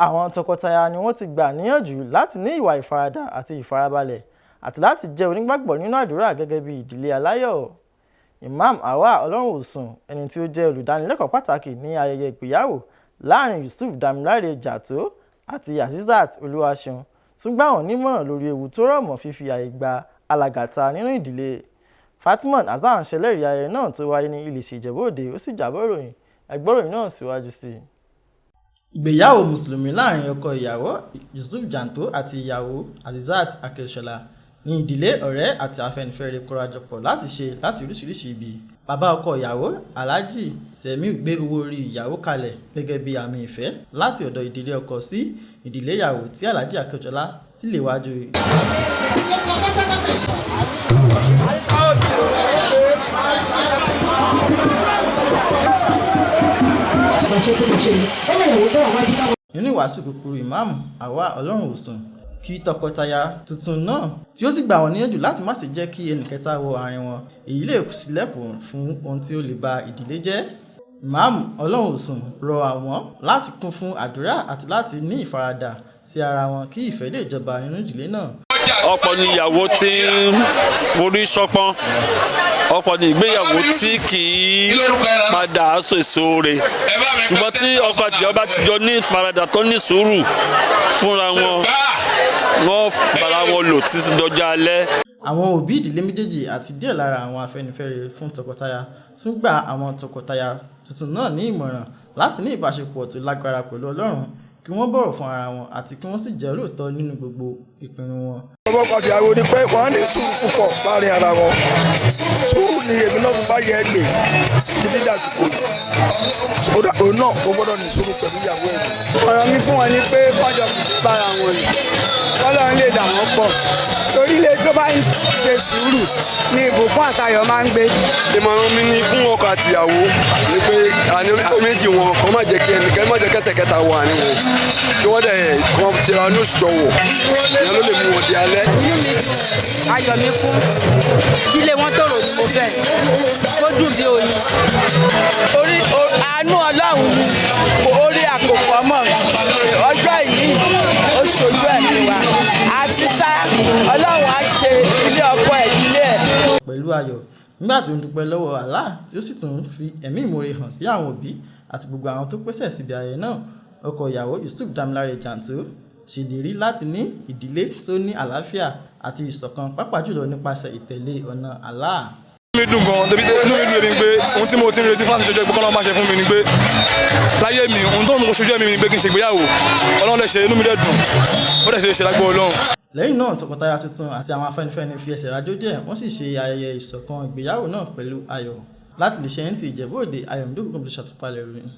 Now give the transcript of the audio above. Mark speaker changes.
Speaker 1: Àwọn tọkọtaya ni wọ́n ti gbà níyànjú láti ní ìwà ìfaradà àti ìfarabalẹ̀ àti láti jẹ́ onígbàgbọ́ nínú àdúrà gẹ́gẹ́ bí ìdílé aláyọ̀. Imam Awa Ọlọ́runòsùn, ẹni tí ó jẹ́ olùdánilẹ́kọ̀ọ́ pàtàkì ní ayẹyẹ ìgbéyàwó láàrin Yusuf Damilare Jàtó àti Azeezat Olúwaṣeun, tún gbà wọ́n nímọ̀ràn lórí ewu tó rọ̀ mọ́ fífi àyè gba alàgàtà nínú ìdílé. Fatimot Hasan ṣẹlẹ́rìí ayẹyẹ náà tó wáyé ní Ilésè, Ìjẹ̀bú Òde, ó sì jábọ̀ ìròyìn. Ẹ gbọ́ ìròyìn náà síwájú sí i. Ìgbéyàwó Mùsùlùmí láàrin ọkọ ìyàwó Yusuf Jàǹtó àti ìyàwó Azeezat Akershola ní ìdílé, ọ̀rẹ́ àti Afẹ́nifẹ́re kórajọpọ̀ láti ṣe láti oríṣiríṣi ibi. Bàbá ọkọ ìyàwó, Alhaji Semiu, gbé owó orí ìyàwó kalẹ̀ gẹ́gẹ́ bí àmì ìfẹ́ láti ọ̀dọ̀ ìdílé ọkọ sí ìdílé ìyàwó, tí Alhaji Akershola sì léwájú. Nínú ìwàásù kúkúrú, Ìmáàmù Awa Ọlọ́runòsùn kí tọkọtaya tuntun náà, tí ó sì gbà wọ́n níyànjú láti má ṣe jẹ́ kí ẹnìkẹta wọ àárín wọn, èyí lè ṣílẹ̀kùn fún ohun tí ó lè ba ìdílé jẹ́. Ìmáàmù Ọlọ́runòsùn rọ̀ wọ́n láti kún fún àdúrà àti láti ní ìfaradà sí ara wọn kí ìfẹ́ lè jọba nínú ìdílé náà.
Speaker 2: Ọ̀pọ̀ ni ìyàwó tí ń forí ṣọpọ́n, ọ̀pọ̀ ni ìgbéyàwó tí kì í padà so èso re, ṣùgbọ́n tí ọkọ àti ìyàwó bá ti jọ ní ìfaradà, tó ní sùúrù fúnra wọn, wọ́n bára wọn lò títí dọjọ́ alẹ́.
Speaker 1: Àwọn òbí ìdílé méjèèjì àti díẹ̀ lára àwọn Afẹ́nifẹ́re fún tọkọtaya tún gba àwọn tọkọtaya tuntun náà ní ìmọ̀ràn láti ní ìbáṣepọ̀ tó lágbára pẹ̀lú Ọlọ́run, kí wọ́n bọ̀wọ̀ fún ara wọn àti kí wọ́n sì jẹ́ olóòótọ́ nínú gbogbo ìpinnu wọn.
Speaker 3: Ọkọ àti ìyàwó ni pé wọ́n á ní sùúrù púpọ̀ láàrin ara wọn. Sùúrù ni èmi náà fi bá yẹ ẹ gbé títí dàsìkò yìí. Òun náà ó gbọ́dọ̀ ní sùúrù pẹ̀lú ìyàwó ẹ̀.
Speaker 4: Ọ̀rọ̀ mi fún wọn ni pé kọ́jọ bára wọn lò, kọ́lọ́run lè dà wọ́n pọ̀, torí ilé tó bá ń ṣe sùúrù ni ìbùkún àtayọ̀ máa ń gbé.
Speaker 5: Ìmọ̀ràn mi ni fún ọkọ àti ìyàwó ni pé àní méjì wọn kọ́ má jẹ́ kí ẹnìkan má jẹ́ kẹsẹ̀ kẹta wọ àárín wọn, kí wọ́n dẹ̀ kọ́ ṣe ra ní òṣùṣọ̀wọ̀, ìyẹn ló lè mú wọn di alẹ́.
Speaker 6: Inú mi dùn, ayọ̀ mi kún. Ilé wọn tòrò ni mo fẹ́ kó dùn bí oyin.
Speaker 7: Orí àánú Ọlọ́run ni orí àkókò ọmọ ọjọ́ ìní, ó ṣojú ẹ̀mí wa àti sá Ọlọ́run á ṣe ilé ọkọ ẹ̀ nílé ẹ̀.
Speaker 1: Pẹ̀lú ayọ̀ nígbà tó ń dúpẹ́ lọ́wọ́ Allah, tí ó sì tún fi ẹ̀mí ìmoore hàn sí àwọn òbí àti gbogbo àwọn tó pèsè síbi ayẹyẹ náà, ọkọ ìyàwó Yusuf Damilare Jàǹtó ṣèlérí láti ní ìdílé tó ní àlàáfíà àti ìṣọ̀kan, pàápàá jùlọ nípasẹ̀ ìtẹ̀lé ọ̀nà Allah.
Speaker 8: Inú mi dùn gan, débi inú mi dùn débi pé ohun tí mo ti ń retí fún àtijọ́ pé kọ́lọ́run máa ṣe fún mi ni pé láyé mi, ohun tó ń mú ṣojú ẹ̀mí mi ni pé kí n ṣègbéyàwó. Ọlọ́run lè ṣe, inú mi dẹ̀ dùn, ó dẹ̀ ṣe é ṣe lágbó Ọlọ́run.
Speaker 1: Lẹ́yìn náà, tọkọtaya tuntun àti àwọn Afẹ́nifẹ́re fi ẹsẹ̀ rajó díẹ̀, wọ́n sì ṣe ayẹyẹ ìṣọ̀kan ìgbéyàwó náà pẹ̀lú ayọ̀. Láti lè ṣe NTA Ìjẹ̀bú Òde, Ayọ̀mídé Ògúnkànmí ló ṣàtúpalẹ̀ ìròyìn.